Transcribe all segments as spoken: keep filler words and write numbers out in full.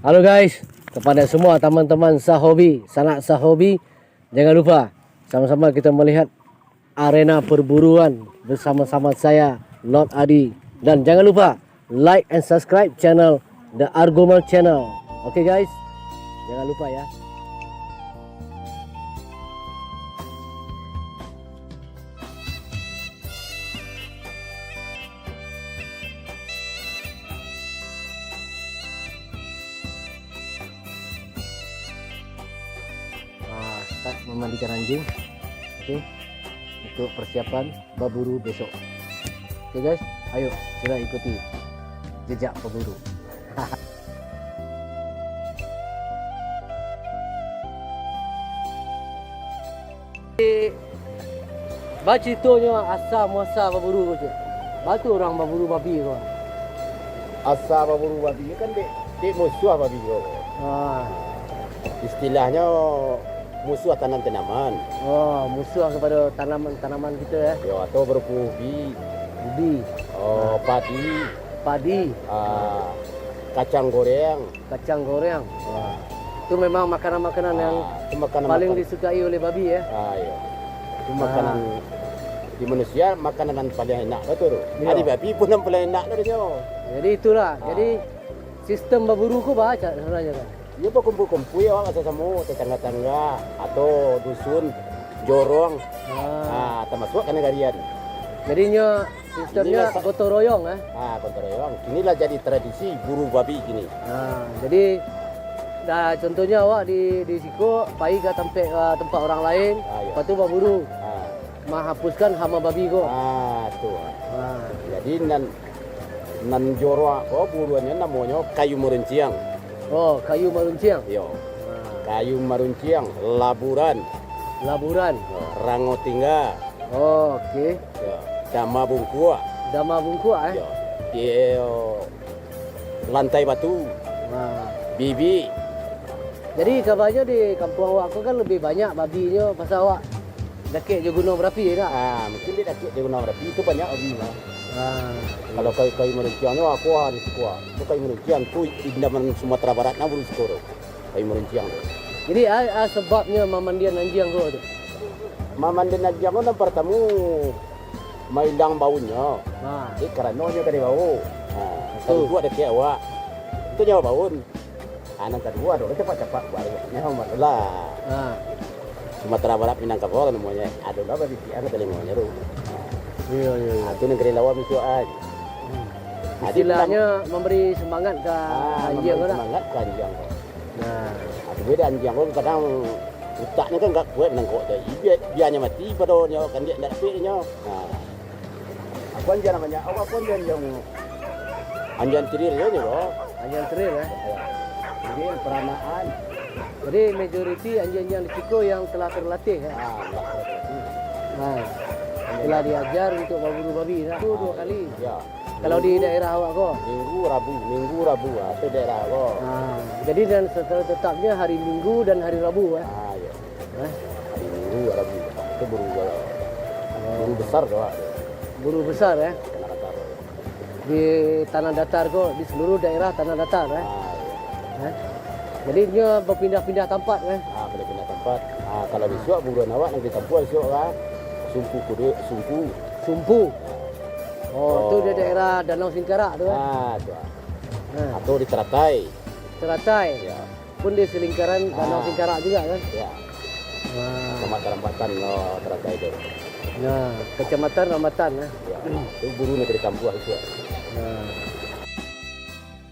Halo guys, kepada semua teman-teman sahobi, sanak sahobi, jangan lupa sama-sama kita melihat arena perburuan bersama-sama saya, Lord Adi. Dan jangan lupa like and subscribe channel The Argomal Channel. Oke guys, jangan lupa ya. Ah, start memandikan anjing. Oke. Untuk persiapan baburu besok. Oke guys, ayo kita ikuti jejak baburu. Baceritonyo asa muasa baburu ko, Cik. Baa tu urang baburu babi ko? Asa baburu babi kan dek, dek musuah babi ko. Ah. Istilahnyo musuah tanam-tanaman. Oh, musuah kepada tanaman-tanaman kita ya. Yo, atau berupa ubi. Ubi. Oh, padi. Padi. Ah, kacang goreng. Kacang goreng. Wah. Itu memang makanan-makanan yang Ah, itu makanan paling makan. disukai oleh babi ya. Ah, iya. Itu Ah. makanan di manusia, makanan yang paling enak lah tu. Iya. Ari babi pun yang paling enak lah dia. Jadi itulah. Ah. Jadi sistem baburu ko baa sebenarnya kan? Iyo bakumpul-kumpul ya awak samo tetangga-tetangga atau dusun, jorong. Ah. Ah, termasuk ka nagarian. Jadi nyo Sistemnyo Inilah sa- gotong royong, eh? Ah, gotong royong. Inilah jadi tradisi buru babi kini. Ah, jadi, dah contohnyo awak di, di siko, pai ka tampek, ah, tempat orang lain, Ah, iya. lepas tu baburu. Ah. Mahapuskan hama babi ko. Ah, tu. Ah. Jadi nan, nan jorok ko buruannyo namonyo kayu marunciang. Oh, kayu marunciang? Iyo. Ah. Kayu marunciang, laburan. Laburan. Rango tingga. Oh, oke. Yo, dama bungkuak. Dama bungkuak, eh? Yo, di, yo, lantai batu. Ha. Bibik. Jadi, kabanyo di kampuang awak ko kan lebih banyak babinyo, pasal awak dakek jo Gunuang Marapi, tak? Ah, mungkin di dakek jo Gunuang Marapi tu banyak babi mah. Ha. Kalau kayu, kayu marunciangnyo aku ah di siko ah. Tu kayu marunciang tu indaman Sumatera Barat nah, buru siko tu. Kayu marunciang tu. Jadi, a, a sebabnyo mamandian anjiang ko tu? Mamandian anjiang ko nan partamo mailang baunnyo. Ha. Eh, karano nyo ka dibao. Ha, Betul. kaduo dakek awak. Tu nyo baun. Ha, nan kaduo tu capak-capak balik. Nyo malah. Ha. Sumatera Barat Minangkabau namonyo. Ado lah babitiak ka talingonyo tu. Iyo, iyo, iyo. Ha, tu nagari lawan misuak ai. Hmm. Jadi, Istilahnyo memberi semangat ka Ah, anjiang memberi ko, tak? semangat ka anjiang ko. Nah. Tapi beda anjiang ko kadang utaknyo kan agak kuat manangkok tu. Bia, bianyo mati pado nyo kandiak ndak dapek nyo. Nah. Aku anjiang namonyo, aku, aku anjiang, anjiang, anjiang tiril yo nyo ko. Anjiang tiril, eh? Ya. Tiril, peranaan. Jadi majoriti anjiang-anjiang di siko yang telah terlatih, eh? Ah, telah terlatih. Nah. Telah diajar untuk baburu babi, nah. Tu duo Ah, kali. ya. Kalau di Minggu, daerah awak ko? Minggu, Rabu, Minggu, Rabu, ah, tu daerah ko. Ha, jadi dan secara tetapnya hari Minggu dan hari Rabu, eh? Ah, ya. Eh? Hari Minggu, Rabu. Itu buru, Oh. buru besar tu, ah. Buru besar, eh? Tanah datar. Di tanah datar ko, di seluruh daerah tanah datar, eh? Ah, ya. Eh? Jadi, nyo berpindah-pindah tempat, eh? Ah, pindah-pindah tempat. Ah, kalau Ah. besok buruan awak nanti tempuh besok lah. Sumpu Kudu, Sumpu. Sumpu. Oh, tu di Oh. daerah Danau Singkarak tu, eh? Ah, tu. Ah. Atau di Teratai. Teratai. Ya. Pun di selingkaran Danau Ah. Singkarak juga, kan? Ya. Ah. Kecamatan Rambatan, oh, Teratai tu. Nah, Kecamatan Rambatan, eh. Ya. Tu buru negeri Tampuah itu. Nah.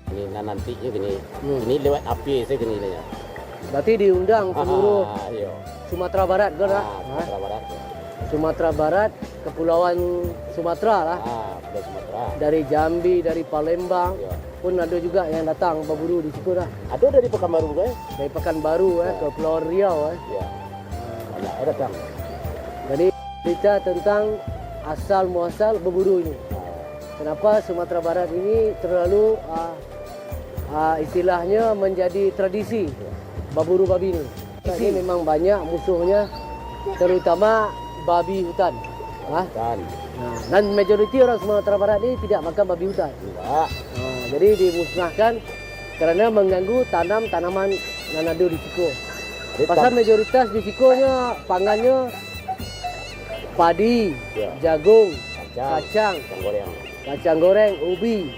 Ini nan nanti je gini. Hmm. Ini lewat api saya gini ni. Berarti diundang seluruh Ah, iya. Sumatera Barat ke dah? Ah, Sumatera Barat, ya. Sumatera Barat, Kepulauan Sumatera lah. Ah, Pulau Sumatera. Dari Jambi, dari Palembang, Ya. pun ada juga yang datang berburu di situ dah. Ada dari Pekanbaru ke? Dari Pekanbaru, eh, Ya. ke Kepulauan Riau, eh. Ya. Banyak yang datang. Jadi, cerita tentang asal muasal berburu ini. Ah. Kenapa Sumatera Barat ini terlalu, ah, ah, istilahnya menjadi tradisi baburu babi ni. Ini memang banyak musuhnya, terutama babi hutan. Ah. Hutan. Nah, dan majoriti orang Sumatera Barat ni tidak makan babi hutan. Tidak. Ah, jadi dimusnahkan karena mengganggu tanam tanaman nan ado di siko. Jadi, pasal tam- mayoritas di siko nyo pangannyo padi, Ya. jagung, Kacang. kacang, Kacang goreng. kacang goreng, ubi.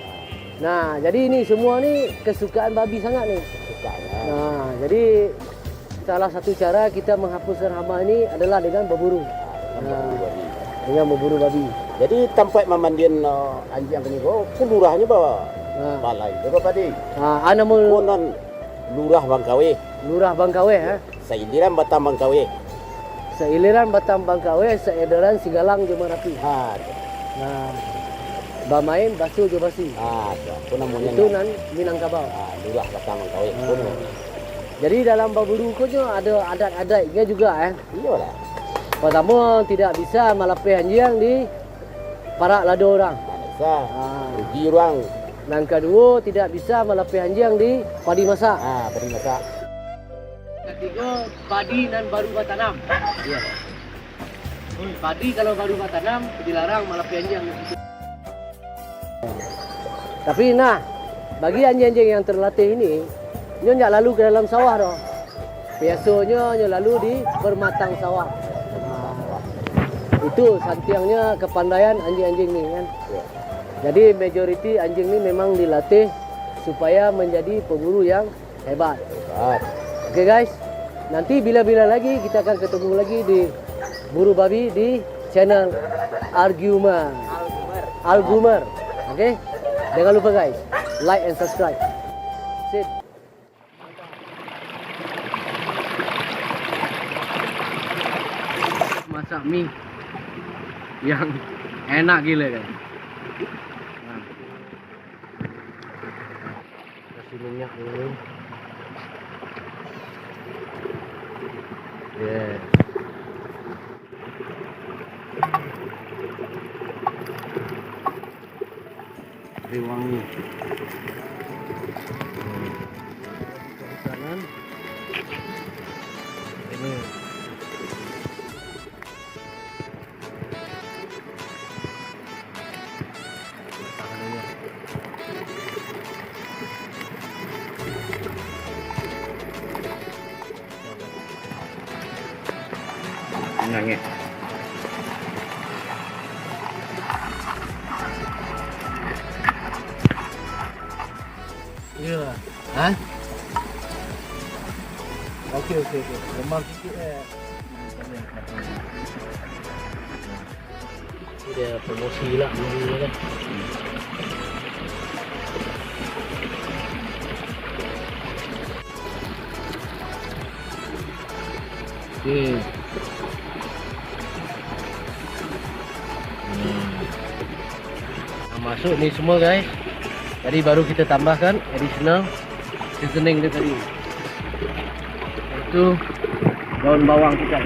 Nah, jadi ini semua ni kesukaan babi sangat ni. Kesukaan, ya. Nah, jadi salah satu cara kita menghapuskan hama ini adalah dengan berburu. Ah, dengan Nah, berburu babi. dengan berburu babi. Jadi, tampek mamandian, eh, anjiang ko, ko lurahnyo ba-, Ah. balai, ba padi. Ah, ah, namo Ko nan Lurah Bangkaweh. Lurah Bangkaweh, eh? Sailiran Batang Bangkaweh. Sailiran Batang Bangkaweh, sailiran Sigalang jo Marapi. Ha, tu. Nah, bamain baso jo basi. Ha, tu. Apo namonyo Itu nan? nan Minangkabau. Ha, Lurah Batang Bangkaweh. Ha. Apo namo? Jadi dalam baburu ko nyo ado adat-adatnyo juga, eh. Iyolah. Pertamo, tidak bisa malapeh anjiang di parak lado urang. Bisa. Ha. Rugi urang. Nan kaduo, tidak bisa malapeh anjiang di padi masak. Ha, padi masak. Katigo, padi nan baru batanam. Iya. Padi kalau baru batanam, dilarang malapeh anjiang. Tapi nah, bagi anjiang-anjiang yang terlatih ini, nyo ndak lalu ke dalam sawah doh. Biasonyo nyo lalu di pematang sawah. Nah, itu santiangnyo kepandaian anjiang-anjiang ni kan. Jadi majoriti anjiang ni memang dilatih supaya menjadi pemburu yang hebat. Hebat. Oke guys, nanti bila-bila lagi kita akan ketemu lagi di Buru Babi di channel Argumer. Algumer. Oke, jangan lupa guys, like and subscribe. Sip. Masak mie yang enak gila kan. Nah. Kasih minyak dulu. Yeah. Jadi wangi. Hmm. Tangan. Ini. Nangis. Iyalah. Hah? Oke, oke, oke. Lemah sikit, eh. Ini dia promosi lah, promosi lah kan. Oke. Hmm. Nah, masuk ni semua, guys. Tadi baru kita tambahkan additional seasoning dia tadi. Itu daun bawang kita.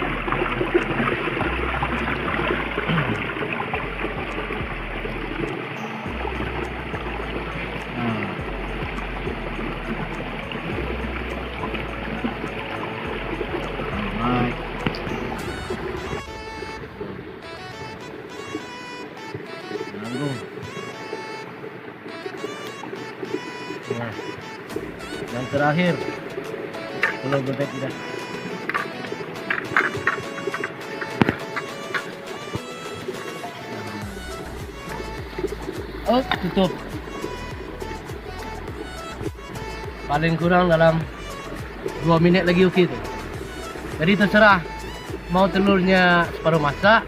Hmm. Alright. Nanggung. Nah, yang terakhir, telur bebek kita. Oh, tutup. Paling kurang dalam dua menit lagi oke tu. Jadi terserah mau telurnya separuh masak,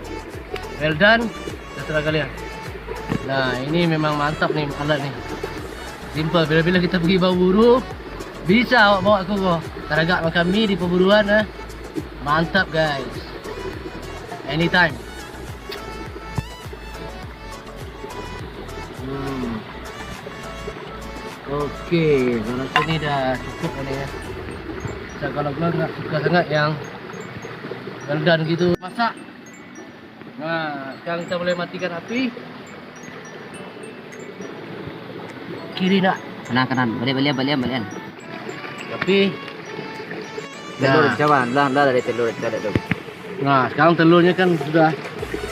well done, terserah kalian. Nah, ini memang mantap nih alat nih. Simple, bila-bila kita pergi baburu, bisa awak bawa ko. Taragak makan mi di perburuan, eh. Mantap, guys. Anytime. Hmm. Oke, saya rasa ni dah cukup ni ya. Saya kalau gua nggak suka sangat yang rendah gitu. Masak. Nah, sekarang kita boleh matikan api. Kiri nak. Kanan, kanan. Balik, balik, balik, balik. Tapi Telur, nah. Coba, lah, lah dari telur, kita lihat dulu. Nah, sekarang telurnya kan sudah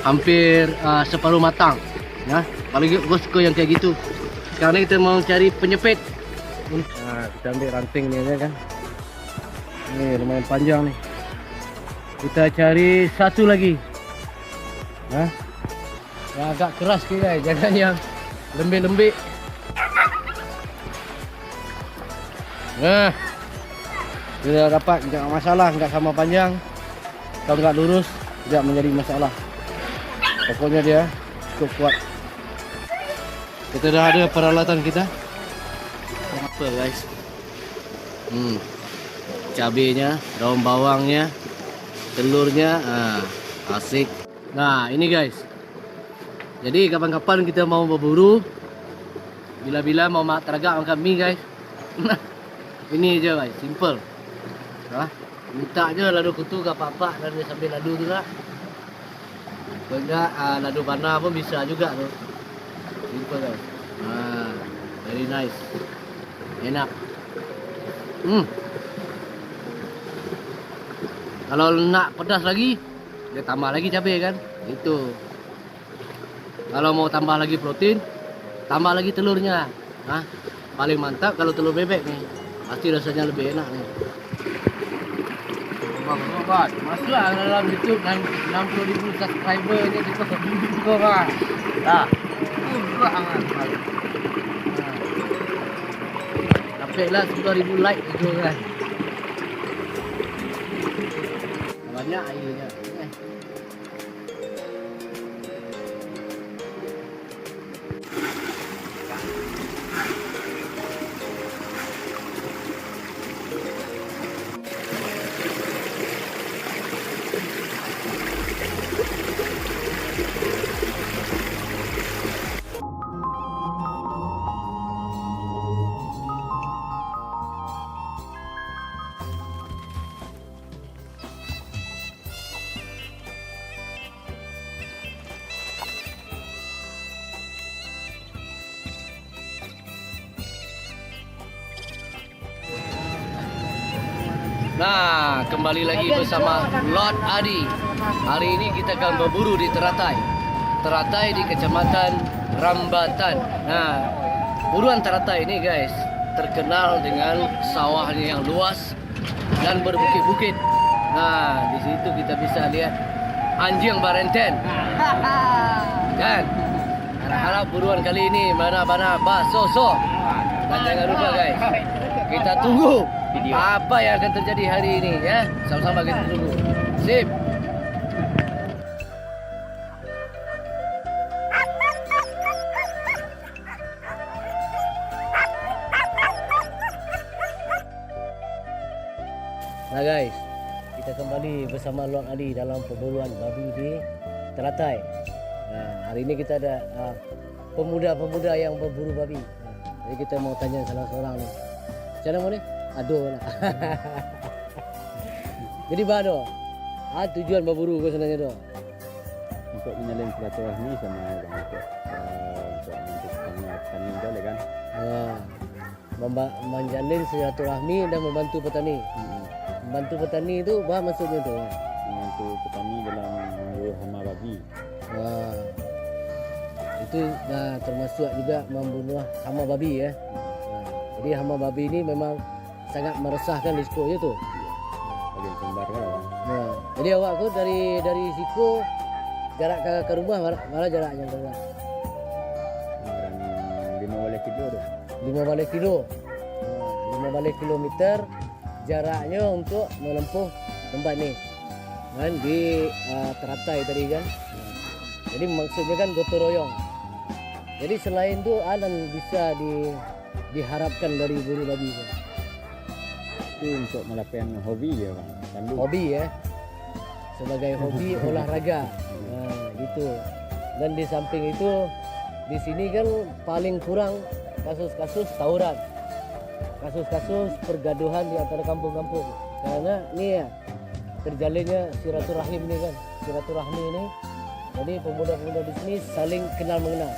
hampir, uh, separuh matang. Ya, apalagi gue suka yang kayak gitu. Sekarang ni kita mau cari penyepit. Nah, kita ambil ranting ni aja kan. Ni lumayan panjang ni. Kita cari satu lagi. Nah, yang agak keras sikit, guys. Jangan yang lembik-lembik. Nah, sudah dapat, nggak masalah, nggak sama panjang. Kalau nggak lurus, tidak menjadi masalah. Pokoknya dia cukup kuat. Kita dah ada peralatan kita. Apa, guys? Hmm. Cabenya, daun bawangnya, telurnya, ah, asik. Nah, ini, guys. Jadi kapan-kapan kita mau berburu, bila-bila mau ma-, taragak makan mi, guys. Ini aja, guys, simple. Nah, mintak je lado kutu ka apak-apak dari sambil lalu tu lah. Kalau indak, ah, lado bana pun bisa juga tu. Simple, guys. Ah, very nice. Enak. Hmm. Kalau nak pedas lagi, dia tambah lagi cabai kan. Itu. Kalau mau tambah lagi protein, tambah lagi telurnya. Nah, paling mantap kalau telur bebek ni. Pasti rasanya lebih enak ni. Bang Robert, masuklah dalam YouTube nan-, enam puluh ribu subscriber ni kita kau, Bang. Dah. Itu juga, Bang. Nah. Dapatlah sepuluh ribu like itu kan. Banyak airnya. Eh. Nah, kembali lagi bersama Lord Adi. Hari ini kita akan berburu di Teratai. Teratai di Kecamatan Rambatan. Nah, buruan Teratai ini, guys, terkenal dengan sawahnya yang luas dan berbukit-bukit. Nah, di situ kita bisa lihat anjing barenten. Kan? Harap-harap buruan kali ini bana-bana basosok. Dan jangan lupa, guys, kita tunggu apa yang akan terjadi hari ini, ya. Sama-sama kita tunggu. Sip. Nah guys, kita kembali bersama Lord Adi dalam perburuan babi di Teratai. Nah, hari ini kita ada, ah, pemuda-pemuda yang berburu babi. Nah, jadi kita mau tanya salah seorang ni. Macam mana ni? Aduh lah. Jadi, bah, doh. Ah, tujuan berburu kau sebenarnya doh. Untuk menjalin silaturahmi sama orang tua. Eh, untuk membantu petani, petani tu lah kan. Ah, memba-, menjalin silaturahmi dan membantu petani. Mm-mm. Membantu petani tu, bah, maksudnya tu. Membantu petani dalam memburu hama babi. Ah, itu, nah, termasuk juga membunuh hama babi, ya. Nah, jadi hama babi ni memang sangat meresahkan di siko je tu. Bagian sumbar kan, Bang? Nah, jadi awak tu dari, dari siko jarak ka, ka rumah, bara, bara jaraknyo ka rumah? Kurang limo baleh kilo tu. Limo baleh kilo. Nah, limo baleh kilometer jaraknyo untuk menempuh tempat ni. Kan di, ah, Teratai tadi kan. Jadi maksudnya kan gotong royong. Jadi selain tu, a nan bisa di diharapkan dari buru babi tu? Itu untuk melakukan hobi ya, Bang. Tandu. Hobi ya. Sebagai hobi olahraga. Nah, gitu. Dan di samping itu, di sini kan paling kurang kasus-kasus tawuran. Kasus-kasus pergaduhan di antara kampung-kampung. Karena ni ya, terjalinnya silaturahim ni kan. Silaturahmi ni. Jadi pemuda-pemuda di sini saling kenal mengenal.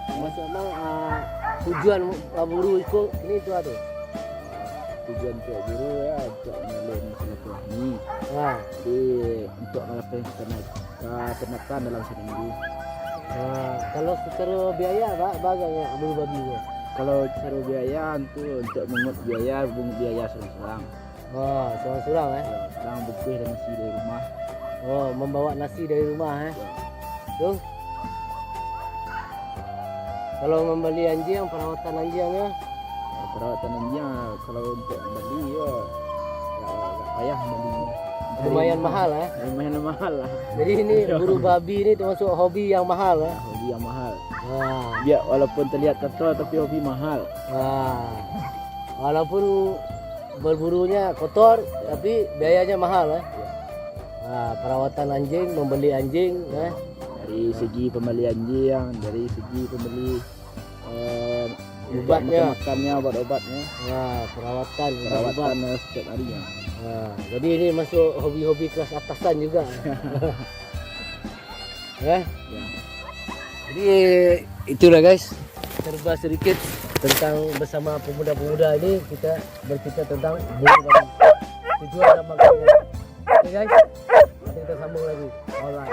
Maksud abang, ah, tujuan, ah, buru iko kini tu apa? Tujuan untuk buru ya, untuk menjalin silaturahmi. Ha. Jadi untuk melakukan ketenag-, ketenangan dalam seminggu. Ha, kalau secara biaya, ba-, bara agaknyo buru babi tu? Kalau caro biaya tu, untuk memungut biaya, pungut biaya surang-surang. Oh, surang-surang, eh? Ya, surang bungkuih dan nasi dari rumah. Oh, mambawa nasi dari rumah, eh? Ya. Tu? Kalau mambali anjiang, parawatan anjiangnyo? Ya, parawatan anjiang, kalau untuk bali, ya, agak, agak payah bali. Lumayan mahal, eh? Lumayan mahal lah. Jadi ini buru babi ni termasuk hobi yang mahal, eh? Ya, hobi yang mahal. Wah. Biar walaupun terlihat kasar, tapi hobi mahal. Wah. Walaupun berburunya kotor, tapi biayanya mahal, eh? Ya. Wah, parawatan anjing, membeli anjing, eh? Dari segi pembeli anjing, dari segi pembeli, eh, ubatnya, makan-makannya, obat-obatnya. Wah, perawatan, ubat-ubat. Perawatan, eh, setiap harinya. Wah, jadi ini masuk hobi-hobi kelas atasan juga. Ya. Ya. Jadi, itulah, guys, serba sedikit tentang bersama pemuda-pemuda ini, kita bercerita tentang buru babi. Tujuan dan maksudnya. Oke, guys, nanti kita sambung lagi. Alright.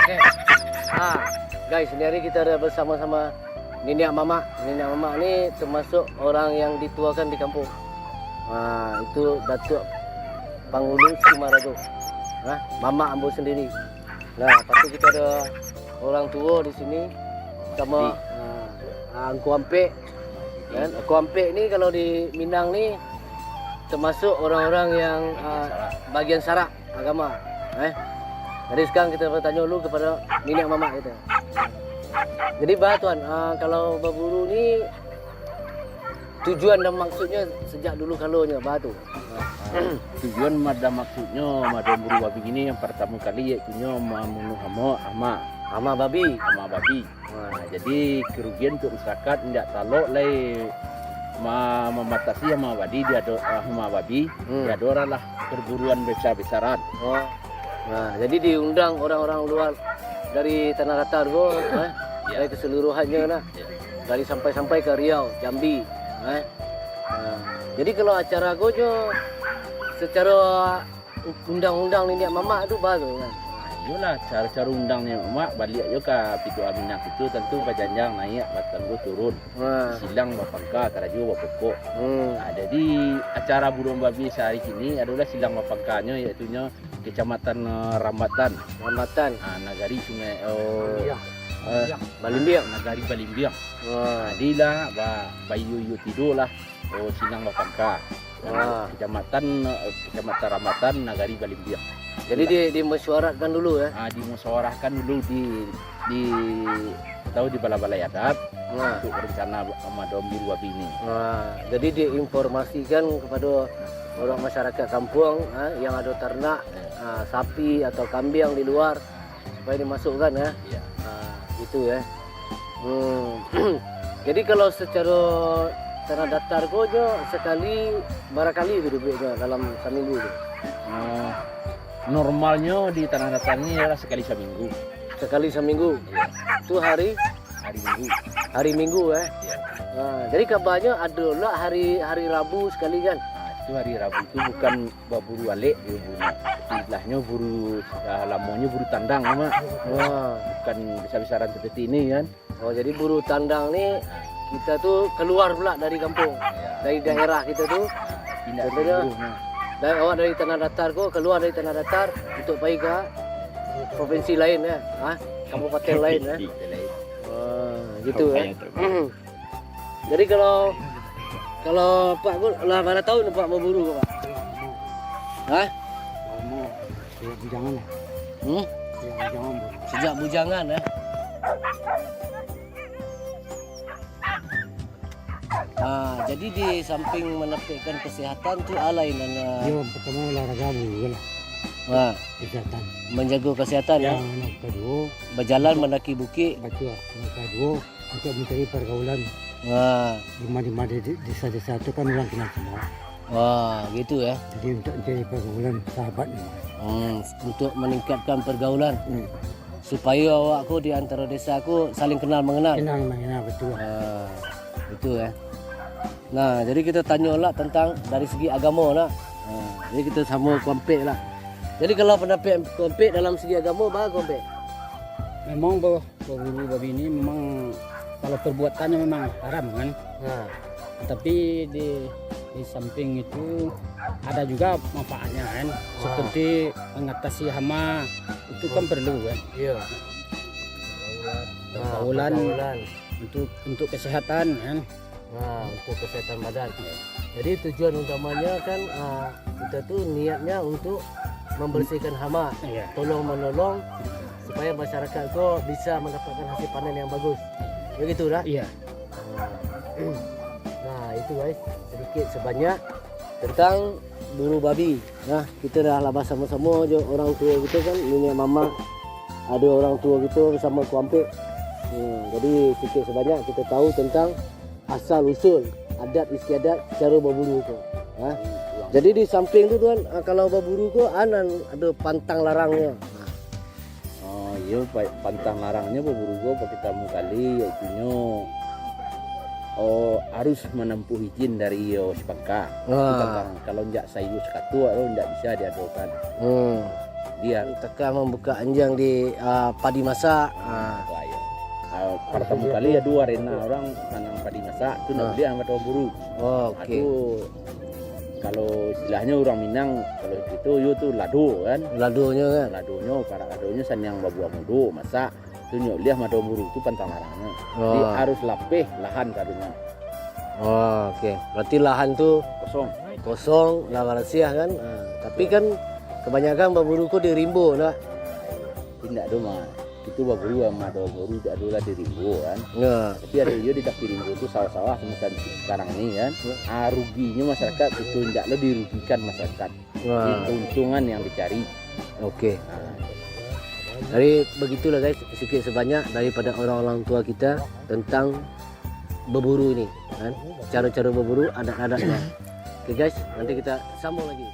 Oke. Ah, guys, ini hari kita ada bersama-sama niniak mamak. Niniak mamak ni termasuk orang yang dituakan di kampung. Ah, itu Datuk Pangulu Sumarajo. Nah, mamak ambo sendiri. Nah, lepas tu kita ada orang tua di sini sama, ah, ah, Angku Ampek. Kan? Angku Ampek ni kalau di Minang ni termasuk orang-orang yang, ah, bagian sarak agama, eh. Jadi sekarang kita bertanya dulu kepada niniak mamak kita. Jadi, bah, Tuan, ah, kalau baburu ni tujuan dan maksudnya sejak dulu kalonyo, bah, tu. Tujuan ma-, dan maksudnyo, ma-, dan buru babi ini yang pertama kali, yaitunyo mamunuh ama, ama. Ama babi. Ama babi. Nah, jadi kerugian untuk masyarakat indak talok lai ma-, mamatasi ama babi, di ado, ah, ama babi, hmm, di ado lah perburuan besar-besaran. Oh. Nah, jadi diundang orang-orang luar dari Tanah Datar ko, eh, ya, dari keseluruhannya nah. Ya. Dari sampai-sampai ke Riau, Jambi, eh. Nah, jadi kalau acara ko jo secara undang-undang niniak mamak tu baru kan. Iyolah, cara-cara undang niniak mamak, baliak jo ka Pituah Minang itu, tantu bajanjang, naiak, batanggo turun. Nah. Silang bapangka, karajo bapokok. Hmm. Nah, jadi acara buruan babi sahari kini adolah silang bapangkanyo, yaitunyo Kecamatan, eh, Rambatan. Rambatan. Ah, Nagari Sungai, oh, Balimbiang. Eh, Balimbiang. Nagari Balimbiang. Wah. Nah, dilah ba-, baiyo-iyo tidolah. Oh, silang bapangka. Wah. Kecamatan, eh, Kecamatan Rambatan, Nagari Balimbiang. Jadi di-, dimesyuaratkan dulu, ya? Ah, dimusyawarahkan dulu di, di, atau di balai-balai adat, wah, untuk rencana mamunuah buru babi ini. Wah, jadi diinformasikan kepada orang masyarakat kampung, ah, yang ada ternak, ya, ah, sapi atau kambing di luar, supaya dimasukkan, ya. Iya. Ah, gitu, ya. Hmm. Jadi kalau secara Tanah Datar ko jo sekali, bara kali tu dibueknyo dalam saminggu tu? Ah, normalnyo di Tanah Datar ni ialah sekali saminggu. Sekali saminggu? Iya. Tu hari? Hari Minggu. Hari Minggu, eh? Iya. Ah, jadi kabanyo ado lah hari, hari Rabu sekali kan? Ah, itu hari Rabu tu bukan baburu alek, baburu nak. Istilahnyo buru, ah, lamonyo buru tandang, Mak. Wah. Bukan besar-besaran seperti ini, kan. Oh, jadi buru tandang ni kita tu keluar pula dari kampung, ya, dari daerah kita tu. Pindah. Contohnya, ke buru, nah. Dari, awak dari Tanah Datar ko, keluar dari Tanah Datar untuk pai ka provinsi lain, ya. Ha? Kabupaten lain, ya. Provinsi lain. Wah, gitu, ya. Kabupaten lain. Jadi kalau, kalau Pak ko lah bara tahun Pak baburu ko, Pak? Hah? Lamo. Sejak bujangan lah. Hmm? Sejak bujangan, Bang. Sejak bujangan, eh? Ah, jadi di samping manapekkan kesehatan tu, alai nan, ah, Yo, pertama olahraga dulu lah. Ah. Kesehatan. Manjago kesehatan, Ya, eh? Yang kedua, Bajalan untuk mandaki bukik. Batua. Yang kedua, untuk mencari pergaulan. Ah. Di mana-mana di desa-desa tu kan orang kenal semua. Wah, gitu ya. Jadi untuk mencari pergaulan sahabat ni. Hmm, untuk meningkatkan pergaulan. Hmm. Supaya awak ko di antaro desa ko saling kenal mengenal. Kenal mengenal, betul. Ah, itu ya. Nah, jadi kita tanyo lah tentang dari segi agamo lah. Nah, jadi kita samo Ko Ampek lah. Jadi kalau pandapek Ko Ampek dalam segi agamo, baa Ko Ampek? Memang ba-, baburu babi ni memang kalau perbuatannyo memang haram kan. Nah. Tapi di, di samping itu ada juga manfaatnya kan. Nah. Seperti mengatasi hama, itu kan perlu kan. Iya. Pergaulan. Nah, pergaulan. Untuk, untuk kesehatan kan. Nah, untuk kesehatan badan. Jadi tujuan utamanya kan, ah, kita tu niatnya untuk membersihkan hama, Iya. tolong menolong supaya masyarakat tu bisa mendapatkan hasil panen yang bagus. Begitu dah? Iya. Nah, itu guys, sedikit sebanyak tentang buru babi. Nah, kita dah lah basamo-samo jo orang tua kita kan, niniak mamak, ada orang tua kita basamo Ko Ampek. Hmm, jadi sedikit sebanyak kita tahu tentang asal usul adat istiadat caro baburu tu. Ha? Jadi di samping tu tuan, ah, kalau baburu ko anan ada pantang larangnyo. Oh, iyo, pa-, pantang larangnyo baburu ko pertamo kali, yaitunyo, oh, harus menempuh izin dari, oh, si pangka. Ah. Itu pantang, kalau ndak saiyo sakatuak tu ndak bisa diadokan. Hmm. Dia Takah mambuka anjiang di, ah, padi masak. Ah. Lah, iyo. Ah, pertamo kali ado arena orang tanam padi masak, tu ndak Ah. buliah mado baburu. Oh, Ah, oke. tu kalau istilahnyo urang Minang, kalau kito yo tu lado kan. Ladonyo kan? Ladonyo, parak ladonyo saniang babuah mudo masak. Tu ndak buliah mado baburu, tu pantang larangnyo. Oh. Jadi harus lapeh lahan kadonyo. Oh, oke. Berarti lahan tu Kosong. kosong, lah barasiah kan? Ah, tapi kan kebanyakan baburu ko di rimbo lah. Indak doh, Mak. Kito baburu, Mak, baburu indak ado lah di rimbo kan. Ya. Tapi ado juo di tapi rimbo tu sawah-sawah, macam sekarang ni kan. Ya. Ah, ruginyo masyarakat, kito indak lah dirugikan masyarakat. Wah. Jadi keuntungan yang dicari. Oke. Ah. Jadi begitulah guys, sedikit sebanyak daripada orang-orang tua kita tentang baburu ini, kan? Cara-cara baburu, adat-adatnya. Oke guys, nanti kita sambung lagi.